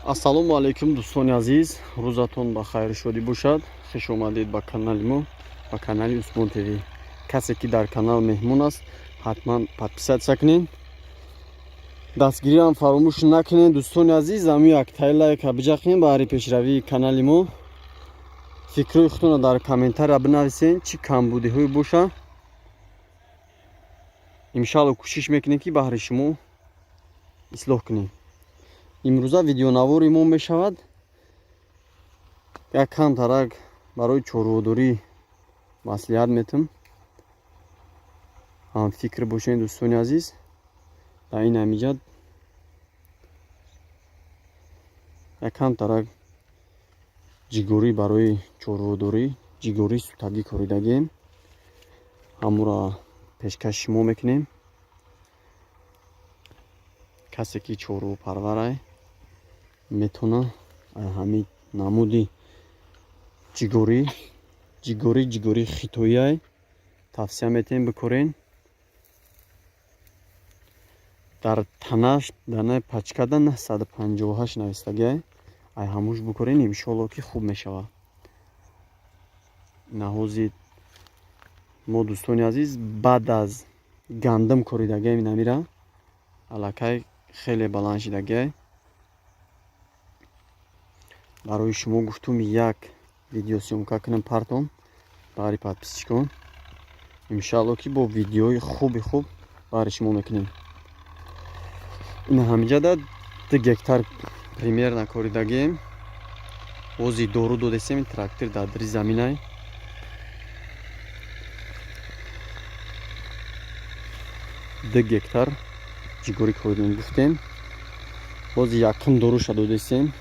Ассалому алайкум, дӯстони азиз, рӯзатон ба хайру шодӣ бошад. Хуш омадед ба канали мо, ба канали Усмон ТВ. Касе ки дар канал меҳмон аст, ҳатман подписаться кунед, дастгириам фаромӯш накунед. Дӯстони азиз, ҳамин яктай лайка биҷақем баҳри пешравии канали мо. Фикрҳои худтонро дар комментария бинависед, чӣ камбудиҳое боша. Иншалло, кӯшиш мекунем, ки баҳри шумо ислоҳ кунем. Имрӯза видеонавори мо мешавад як камтарак барои чорводорӣ маслиҳат метам. Ҳамфикр бошед, дӯстони азиз. Дар ин ҳамиҷа як камтарак ҷигорӣ барои чорводорӣ, ҷигорӣ сутагӣ коридагием, ҳамура пешкаши шумо мекунем. Касе ки чорвопарварай, метавона ҳамин намуди ҷигорӣ, ҷигории хитоиай тавсия метиҳем, бикорен. Дар танаш данаи пачкада 958 навистагиай, ай ҳамуш бикорен, иншоалло, ки хуб мешавад. Наҳози мо, дӯстони азиз, баъд аз гандум коридагиам инамира аллакай хеле баланд шидагиай. Барои шумо гуфтум, як видеосъёмка кунам, партом баҳри подписчикон. Иншаалло, ки бо видеои хуби хуб баҳри шумо мекунем. Ина ҳамиҷада 2 гектар примерно коридагием. Ози дору додесем, трактор дар дри заминай. 2 гектар ҷигорӣ коридем, гуфтем. Бози якум доруша додесем,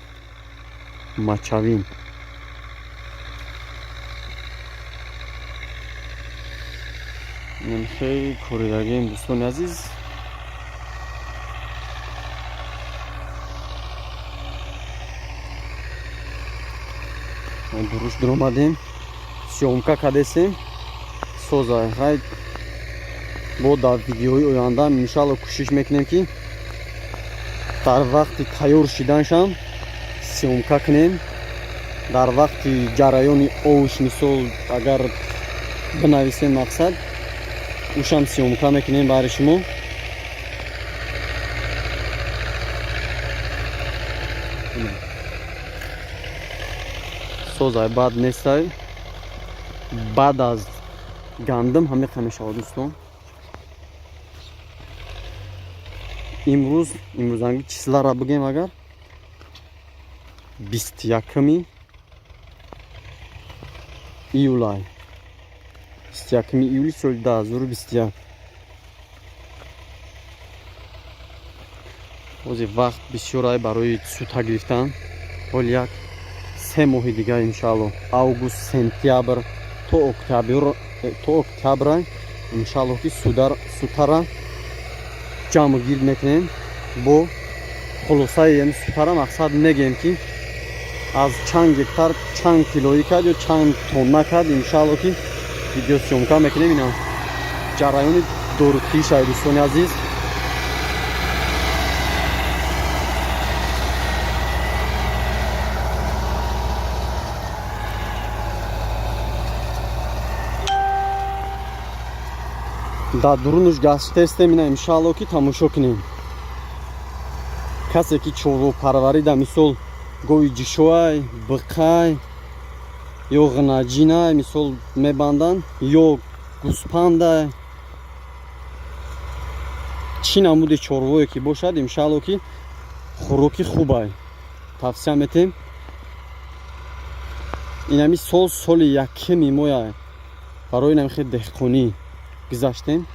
мочевина. Хеле коридагием, дӯстони азиз. Дуруш дуромадем, съёмка кардесем. Соза хай, бо дар видеои оянда, иншалло, кӯшиш мекунем, ки дар вақти тайёр шиданшам съёмка кунем, дар вақти ҷараёни овш, мисол, агар бинависем, мақсад, ушам съёмка мекунем баҳри шумо. Созай, бад нестай. Баъд аз гандум ҳамиқа мешавад, дӯстон. Имрӯз, имрӯзанги числара бигем агар, 21-уми июлай, 21-уми июли соли 2021. Ҳозир вақт бисёрай барои сута гирифтан. Ҳол як 3 моҳи дигар, иншаалло, август, сентябр то октябр, то октябра, иншаалло, ки сутара ҷамъу гирд мекунем. Бо хулосаи ами сутара, мақсад, мегӯем, ки аз чанд гектар чанд килоӣ кард ё чанд тонна кард. Иншаалло, ки видеосъёмка мекунем. Ина ҷараёни дорутишай, дӯстони азиз. Дар дурунуш гаштестем. Ина, иншаалло, ки тамошо кунем. Касе ки чорвопарварида, мисол, гови ҷишоай, биқай ё ғинаҷинай, мисол, мебанданд, ё гӯспандай, чӣ намуди чорвое ки бошад, иншаалло, ки хӯроки хубай тавсия метем. Инами сол, соли якими моя барои инами хел деҳқонӣ гузаштем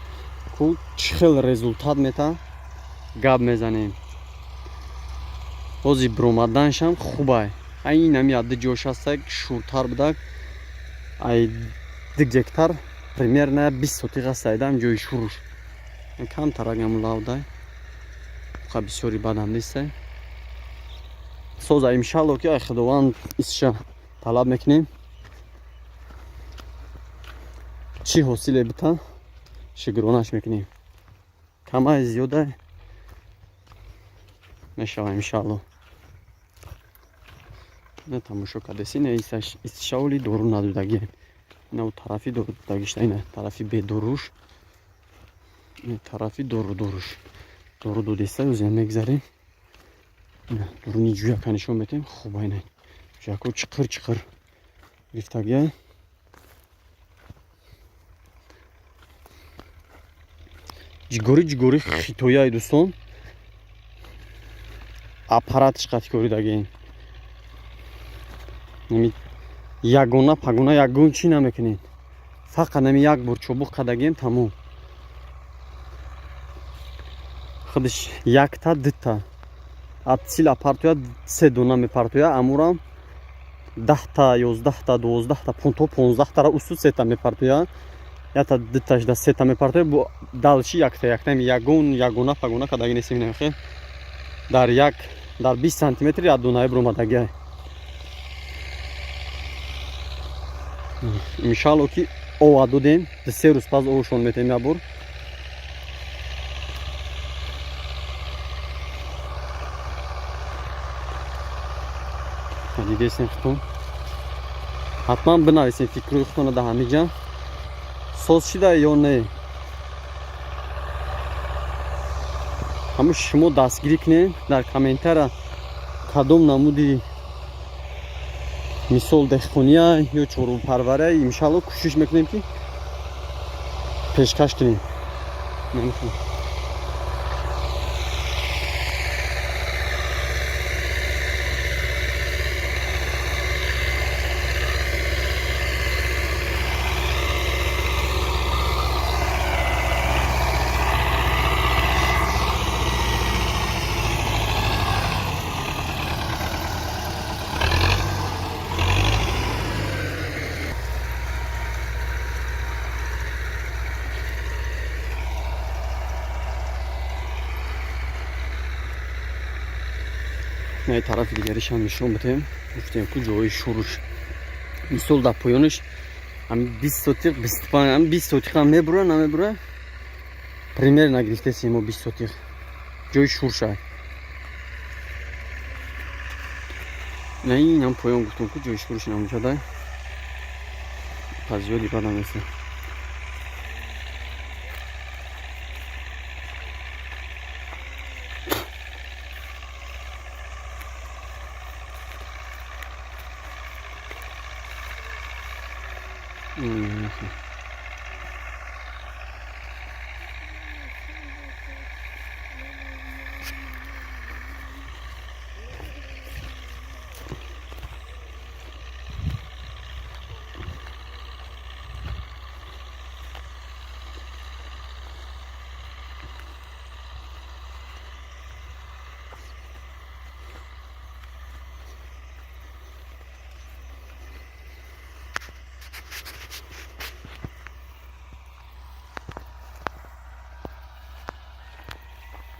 ку, чӣ хел результат мета, гап мезанем. Ҳозир биромаданшам хубай. Ай инами адди ҷош ҳастак, шуртар будак. Ай 2 гектар примерно 20 сотиқ ҳастайдам ҷои шуруш, камтарак лавдай, ха, бисёри бадам нестай. Соза, иншалло, ки ай Худованд исша талаб мекунем, чӣ ҳосиле бита, шукронаш мекунем. Камай, зиёда мешава, иншалло. На тамошо кардеси, на истишаволи дору надодагием. Ина тарафи дору додагишта, ина тарафи бедоруш, ина тарафи дорудоруш. Дору додеста, ӯзия мегзарем. Ина дуруни ҷӯяка нишон метем. Хуба, ина ҷӯяко чиқир чиқир гирифтагия. Ҷигори ҷигори хитояй, дӯстон, аппаратш қати коридагием. Ягона пагона ягон чӣ намекунед, фақат нами як бор чобуқ кардагием, тамом. Худаш якта дита атсила партоя, се дона мепартоя, амурам 10-та, 11-та, 12-та, то 15-тара усу сета мепартоя, ята диташда сета мепартоя, бо далчи якта якта. Ягон ягона пагона кадаги нестем. Хел дар як дар 20 сантиметр як донаи буромадагиай. Иншалло ки ова додем, 3 рӯз пас овшон метем як бор. Дидесем худтон. Ҳатман бинависем фикрҳои худтона дар ҳамиҷа, соз шида ё не. Ҳамун шумо дастгирӣ кунед дар комментара, кадом намуди, мисол, деҳқония ё чорвопарвария. Иншалло, кӯшиш мекунем, ки пешкаш кунем. На тарафи дигаришам нишон бидем. Гуфтем, ку ҷои шуруш, мисол, дар поёнаш ҳами 20 сотиқ, 25, ҳами 20 сотиқам мебура, намебура, примерно гирифтесем мо 20 сотиқ ҷои шурша. На инам поён, гуфтем, ку ҷои шуруш намучада, пас зиёди бадам нест.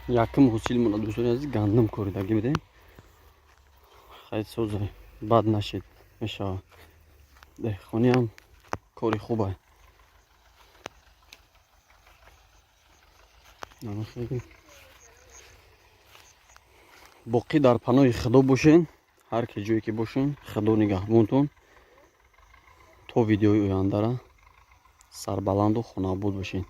Якум ҳосилмона, дӯстони азиз, гандум коридагӣ будем. Хайр, соза бад нашид, мешавад. Деҳқониам кори хуба. Боқӣ дар паноҳи Худо бошен, ҳар ки ҷое ки бошен, Худо нигаҳбонтон. То видеои ояндара сарбаланду хонаобод бошед.